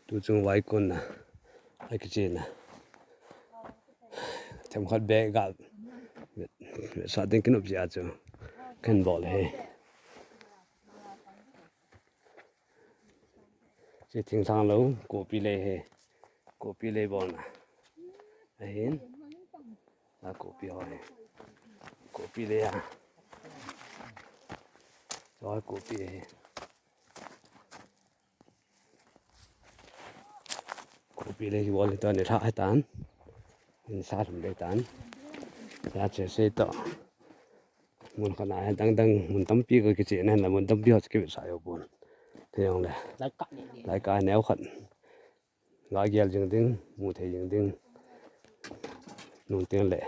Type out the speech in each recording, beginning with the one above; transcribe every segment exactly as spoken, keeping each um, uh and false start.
Tu chung vaikon na. Akichena. Themkhat beh ga. Sa ding kinop jia chu. Kan bol e. Chi thing thang lo, kopi lei e. Kopi lei bol na. Ahin. A kopi ho e. Kopi lei a. Choi kopi e. Kopi lei hi bol to ni lha tan. Ni sa thum lei tan. Sa che se to. Mun khat na dang dang mun tampi ka kichena la mun tampi ho kivetsah jou pon. Thei jong le. Lai ka ni ni. Lai ka neo khat. Ga gel jing ding, mu thei jing ding. Nung teng le.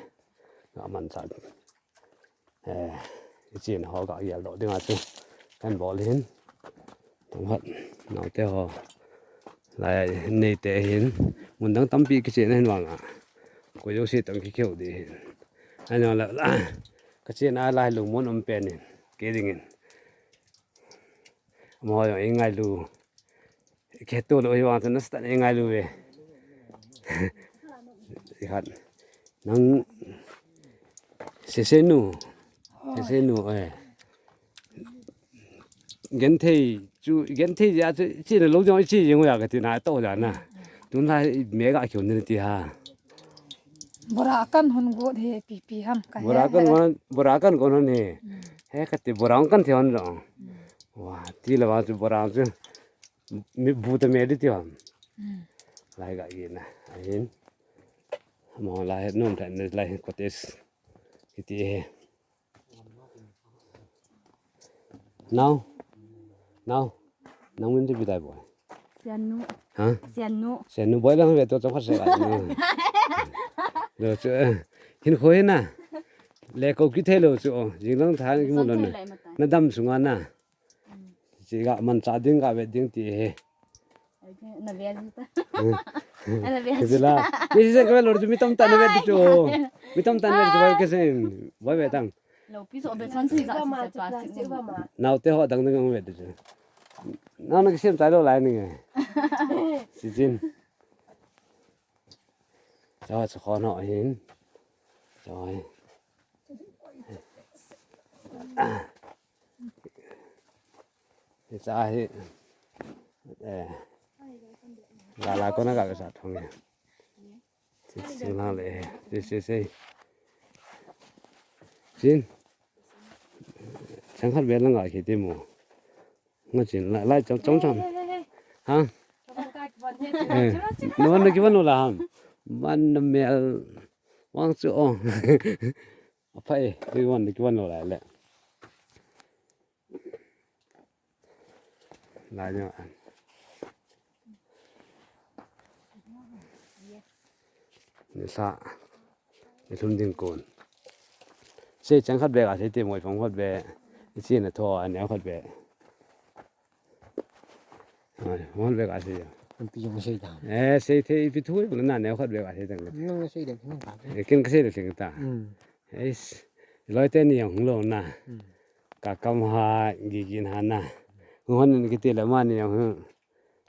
Ga manchah. Eh, ichena ho ga gel doh ding a chu. Kan bol hin. Tong hat. Naote ho. Lai neite hin. Mun dang tampi kichena hin vang a. Koi jouse tang kikeu ding hin. Ahin la. Kachena lai lungmon um pen hin. Kei ding hin. Amaho jong eingailu. Kei to lo hi vang chu nasatah in eingailu ve. Ikhat. Nang sese nu. Sese nu, eh. Genthei chu, genthei jeh a chu, chena lo jong iche jeng uva kati na, to jana. Tun la me ga keu ni ti ha. Bora kan hon got he, pi pi ham ka he. Bora kan hon, bora kan kon hon he. Hmm. He kati bora kan ti hon jong. Hmm. Wa, ti la wa chu bora chu. Mi bu ta me di ti hon. Hmm. Lai ga ina. Ahin. Mo lai nom than lai kotes. Kiti he. Nao. Nao. Nang min ti pi tai boy. Siannu. Ha? Siannu. Siannu boy lang ve to chong khat se la. Lo chu, eh, hin khoi na. Le ko kithei lo chu, oh, jing lang tha ki mu lo na. Na dam sunga na. Chi ga manchah ding ga ve ding ti he. Na ve ta. Hmm. Na ve. Kiti la. Ni si se ka lo chu mi tam ta na ve chu. Mi tam ta na ve chu boy ke sen. Boy ve tang. Lo pi so be chan si za si se plastic. Naote ho dang dang ve de. Nang na kisem tai lo lai ni nge. Si jin. Cho cho kho no hin. Cho. Hicha hi. Eh. La la ko na ga sa thong. Sing lang le, sei, sei, sei. Chin. Chang khat bel lang a kiti mo. Nga chin, lai, lai, chong, chong, chong. Ha? Eh, no, no, kivan lo la ham. Man na mel. Wang chu ong. Apai, kivan, kivan lo la le. Lai nyo. Ni sa. Ni thum ding kon. Sei chang khat be ka sei te moi phong khat be. Ni sei na tho a neo khat be. Ai, phong khat be ka sei. An pi jong sei ta. Eh, sei the ipi thu na neo khat be ka sei ta. Nang sei de nang ta. Eh, ken ka sei de thing ta. Hmm. Eis, loi te ni jong hung lo na. Hmm. Ka kam ha, gigin ha na. Hung hon ni kiti le ma ni jong hung.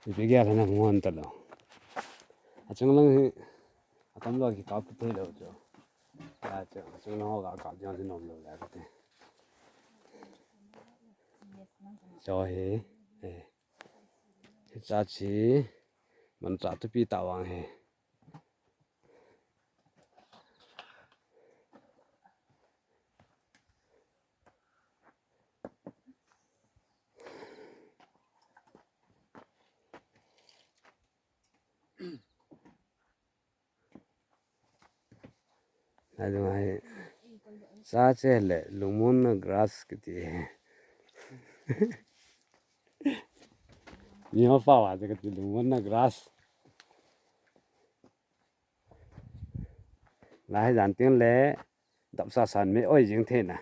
Ipi gel ha na hung hon ta lo. A chung lang hi, a kam lo ki kap thei lo chu. Ya chu, a chung lang ho ka kap jong si nom lo la ka te. Cho hi, eh. Hicha chi, man cha tu pi ta vang hi. Adung hai sa che le lungmon na grass kiti. Ni ho pa wa kiti lungmon na grass. Lai jan ting le dap sa san me oi jing the na.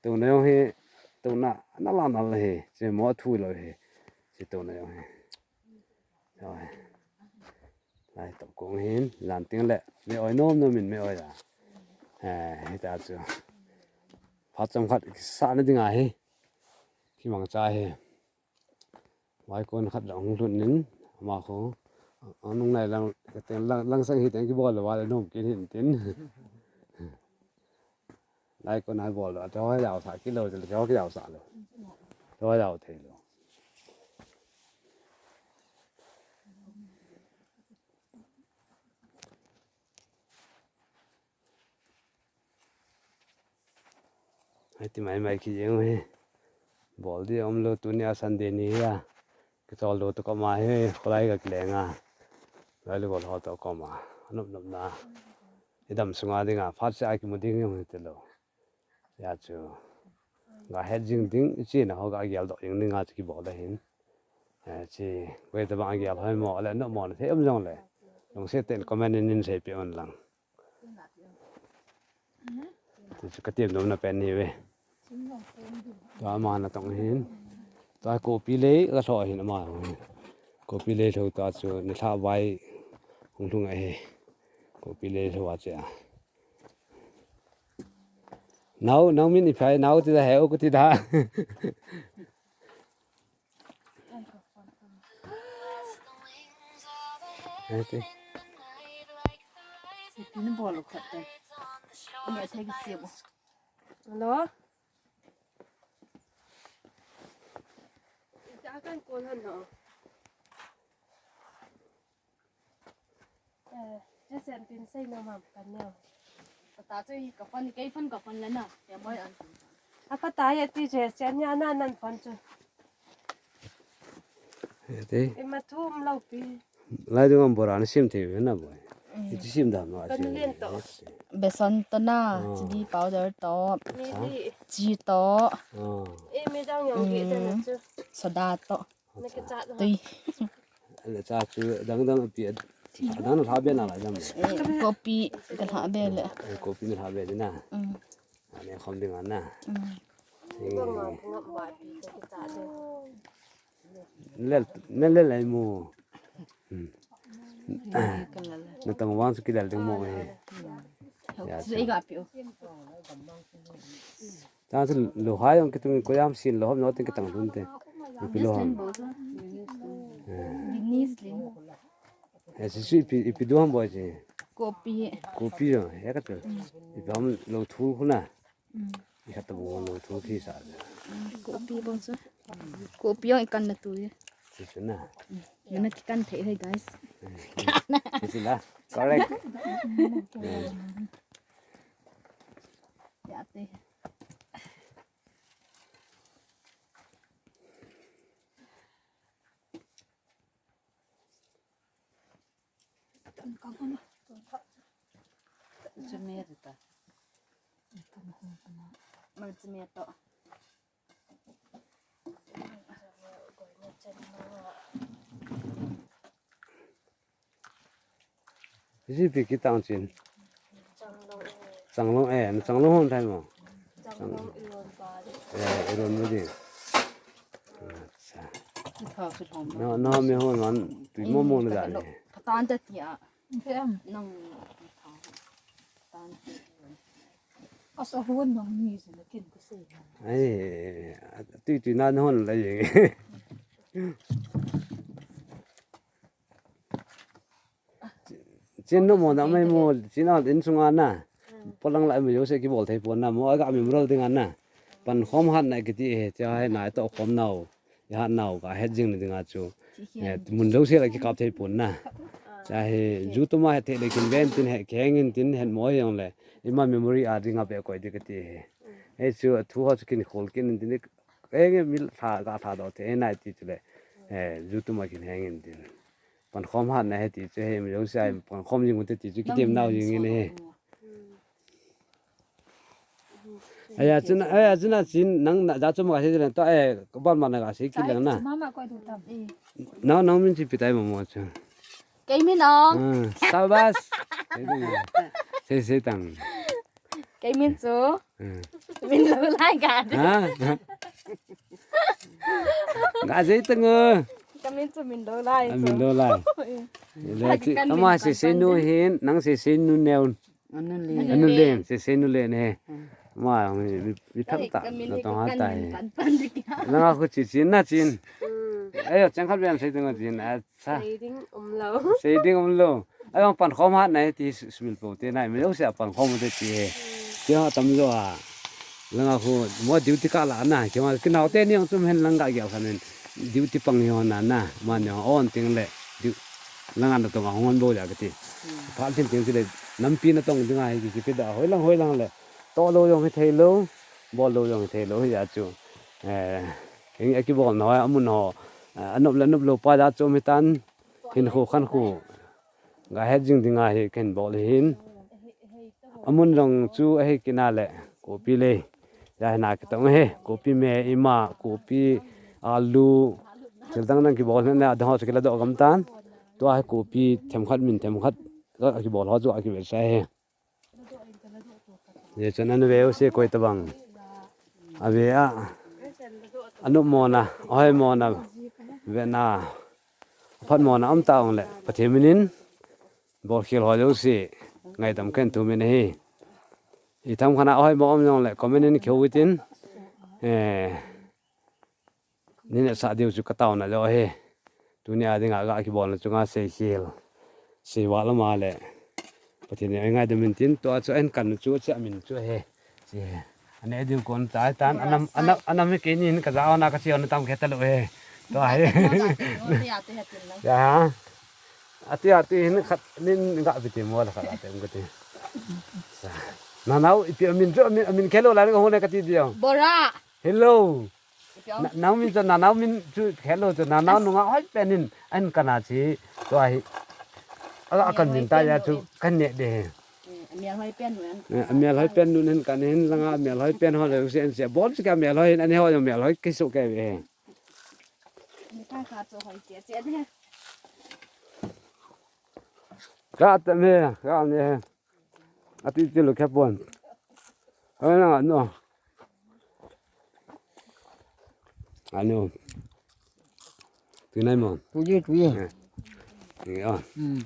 Tu na jong hi, tu na, na la na la hi, si mo thu lo hi. Si tu na jong hi. Oi. Lai to kong hin, jan ting le, me oi nom nom min me oi la. Eh, hi ta chu. Phat chom khat sa na ding a hi. Ki mang cha hi. Vai kon khat dang hung lut nin, ama khu, Ang nung nai lang, ka teng lang, lang sang hi teng kibol lo, wa le nom kin hin tin. Lai ko nai bol lo, to ya sa kilo, to ya sa lo. To ya thei lo. Hiti mai mai kijeng hi. Bol di um lo, tunia Sunday ni hi a. Kichol lo to koma hi, kholai ka kilenga. Lai lo bol ho to koma. Nop nop na. Idam sunga dinga, phat se a kimu ding jong hiti lo. Ya chu. Ga het jing ding, ichi na ho ga gel doh jing dinga chu kibol da hin. Eh, chi, koi tabang gel hoi mo, le no mo, thei um jong le. Lungset ten comment in in seipeh un lang. Ti chu ka tiam nom na pen ni ve. Tua ama na tong hin. Tua kopi lei ka lho hin ama. Kopi lei lho ta chu ni lha vai hung lhung a he. Kopi lei lho a che a. Nau, nau min i phai, nau ti da he, u ku ti da. Ati. Ipin bol u khat te. Ni a thei ki siam u. Hello? Ita kan call han ho. Eh, Jason tin sei na mam kan neo. Kata chu hi ka phone, kei phone ka phone la na. Ya moi an. A kata ya ti Jason ya na nan phone chu. Ati. Ima thum lo pi. Lai dung am bora na sim thei ve na boy. Iti sim da ma. Kan sim len to. Besan to na, ah, chili powder to. Mili. Chi to. Ah. E mi dang yong gi ta na chu. Soda to. Na ke cha. Tui. Le cha chu dang dang pi. Dang na lha be na la dang. Eh, kopi ka lha be le. Eh, kopi na lha be na. Mm. Ani khom ding ana. Mm. Bang ma ngam ba pi ka cha de. Lel, na lel ai mo. Hmm. Na tang wang su kilel ding mo he. Ya, sei ga pi o. Ta su lo hai ong kitung ko yam sin lo hom no tin kitang dun te. Pi lo ham. Binis lin. Eh, si su ipi, ipi du ham boy si. Kopi. Kopi yo, ya ka tu. Ipi ham lo thu khu na. Mm. Iha ta bung lo thu thi sa. Mm, kopi bung chu. Kopi jong i kan na tu e. Chi chu na. Mm. Na na ki kan thei hoi, guys. Mm. Chi chu na. Correct. Mm. Ya te. Chame ta. Mal chame to. Ji pi kitang chin. Changlong, eh, na changlong hon thai mo. Changlong iron ba de. Eh, iron ba de. Acha. Ki thau su thom. Na, na me hon wan tui mo mo na da ni. Patan ta ti a. Nang thau. Patan ti. Asa hon nang ni se na kin ko se. Ai, tui tui na hon la ye. Chin no mo na mai mo, chin out in sunga na. Polang lai mo jo se kibol thei pon na mo, aga mi mrol ding na. Pan khom hat na kiti he, cha he na to khom nau. Ya hat nau ka het jing ding a chu. Eh, mun lo se la ki kap thei pon na. Cha he, ju to ma het thei le kin ben tin he, keng in tin het mo jong le. Ima memory a ding a be koi de kiti he. He chu thu ho chu kin khol kin tin. Enge mi lha, ga lha do te, nai ti chu le. Eh, ju to ma kin heng in tin. Pan khom hat na he ti chu he, mi jong sai, pan khom jing te ti chu kitim nau jing in he. Aya, chuna, aya, chuna chin, nang na, ja chu ma ga se le to, eh, ko ban ma na ga se ki lang na. Mama ko du tam. Nang, nang min chi pi tai ma mo chu. Kei min ong. Ah, sabas. Sei, sei tang. Kei min chu. Hmm. Min lo lai ga de. Ha? Ga sei tang o. Ka min chu min lo lai. Ah, chu. Min lo lai. Le chi, ama se se nu hin, nang se se nu neo. Anu le. Anu le, se se nu le ne. Hmm. Ma, mi, mi, mi tham ta, ka min na tong ha kan tai. Min kan pan de kya. Na khu chi chin na chin. Hmm. Ayo, chang khat beh sei ding a jin a. Sa. Sei ding um lou. Sei ding um lou. Ayo, pan khom hat nai ti smil po te nai. Mi lo se pan khom te ti he. Ti ha tam jo a. Langa khu mo duty ka la na. Ki ma ki nau te ni ong chum hen langa gel khan hen. Duty pang hi hon na na. Ma ni on ting le. Du-, langa na to ma hon bo ja ka ti. Pha tin ting ti le. Nampi na tong ding a hi ki ki pi da. Hoi lang, hoi lang le. To lo jong hi thei lo. Bol lo jong hi thei lo hi ja chu. Eh, eng a ki bol na hoi amun ho. Eh, anop le nop lo pa ja chu mi tan. Hin khu khan khu. Ga het jing ding a hi ken bol hin. Amun jong chu ahi kina le kopi le. Ja hina kitong he, kopi me ima, kopi alu. Thil dang dang kibol hin na dang ho chu kila do gam tan. Tua hi kopi themkhat min themkhat ka kibol ho chu a kivel sa he. Ye chan an ve u se koi tabang. A ve a. Anu mona, oi mona. Ve na. Phat mona am ta ong le. Pathian minin. Bol khel ho jo si. Ngaidam ken tu min hi. I tham khana hoi mo om jong le comment in kheu itin. Eh, ni ne sa diu chu ka tauna jo he. Tuni a dinga ga kibol na chunga sei khel. Sei wa lama le. Pathian ne ngaidam in tin to chu en kan chu cha min chu he. Chi he. Ane diu kon tai tan anam, anam, anam hi keini hin ka ja ona ka chi ona tam khe ta lo he. To he. Ya. Ati ati hin khat nin ga biti mo la khat ati um kati. Sa. Nanao ipi amin chu amin, amin khelo la ni ko hone kati diu. Bora. Hello. Ipi o? Na, nao min chu nanao min chu khelo chu nanao nunga hoi pen in an kana chi. To ahi. A, a kan min ta ya chu kan ne de he. Eh, a mial hoi pen nun. Eh, a mial hoi pen nun hin kan hin langa a mial hoi pen ho le sen se. Bol chu ka mial hoi hin ani ho mial hoi kisu ke ve he. Ni ka ka chu hoi che che de. Ka ta me, ka ne. Ati ti lo khe pon. Ai na no. Anu. Tu nai mo. Tu ji, tu ji. Eh. Ni a. Hmm.